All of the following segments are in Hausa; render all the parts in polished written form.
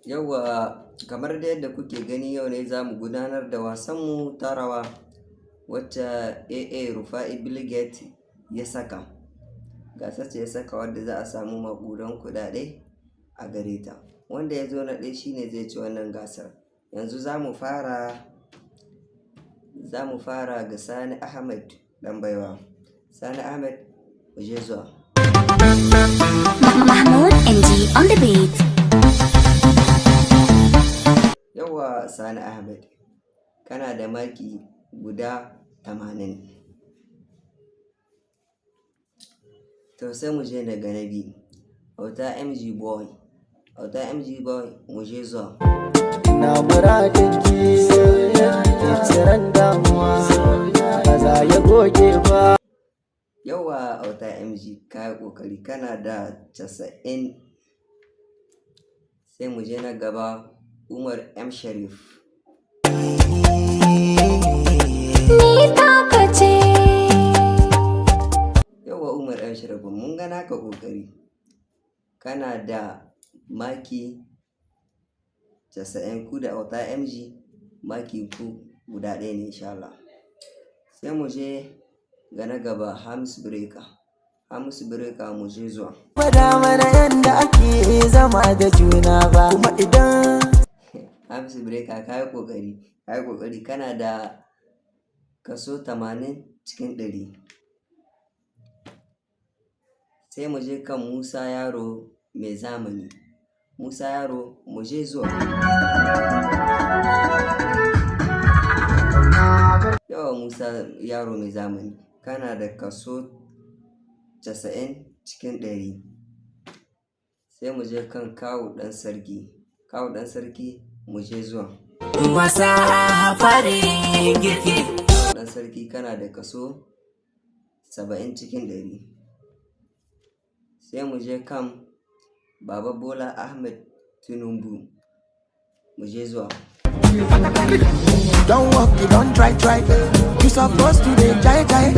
Yauwa, kamar dai yadda kuke gani, yau ne za mu gudanar da wasanmu ta rawa wacce AA Rufa'i Bill Gates ya saka. Gasa ce ya saka wadda za a samu maƙudan kuɗaɗe a gare ta. Wanda ya zo na ɗaya shine zai ci wannan gasar. Yanzu za mu fara ga Sani Ahmed Ɗanbaiwa. Sani Ahmed, mu je zuwa. Mahmoud MG on the beat. Yauwa Sani Ahmed, kana da maki guda 80. To, sai mu je daga na biyu. Auta MG Boy. Auta MG Boy, mu je zuwa. Na muradin ki ke ciran damuwa ba za ya goge ba. Yauwa Auta MG, ka yi ƙoƙari, kana da 90. Sai mu je na gaba, Umar M Sharif. Ni taka ce. Yauwa Umar M Sharif, mun ga naka ƙoƙari. Kana da maki 90, ku da Auta MG maki ku guda ɗaya ne, insha Allah. Sai mu je ga na gaba, Hamisu Breaker. Hamisu Breaker, mu je zuwa. Gwada mana yanda ake zama da juna ba kuma idan Hamisu Breaker, ka yi ƙoƙari, ka yi ƙoƙari, kana da kaso 80 cikin 100. Sai mu je kan Musa Yaro Mai Zamani. Musa Yaro, mu je zuwa. Yauwa Musa Yaro Mai Zamani, kana da kaso 90 cikin 100. Sai mu je kan Kawu Ɗan Sarki. Kawu Ɗan Sarki, mu je zuwa. Wasa farin girki. Ɗan Sarki, kana da kaso 70 cikin 100. Sai mu je kan Baba Bola Ahmed Tinubu. Mu je zuwa. Don't work, you don't try, try. You supposed to dey jai jai.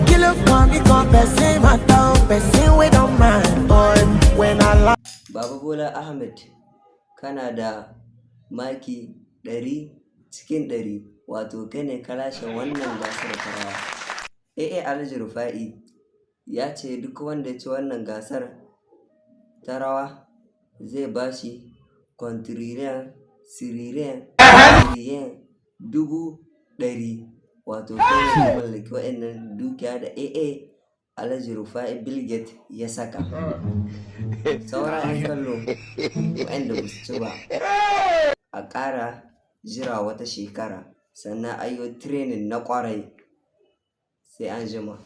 Kill come, become person matter, person we don't mind. But when I lie. Baba Bola Ahmed, kana da maki 100 cikin 100, wato kai ne ka lashe wannan gasar ta rawa. AA Alhaji Rufa'i ya ce duk wanda ya ci wannan gasar ta rawa zai ba shi kwantiriliyan siriliyan tiriliyan 100,000, wato kai ne ka mallaki waɗannan dukiya da AA Alhaji Rufa'i Bill Gates ya saka. Saura 'yan kallo waɗanda ba su ci ba, a ƙara jira wata shekara sannan a yi training na ƙwarai. Sai an jima.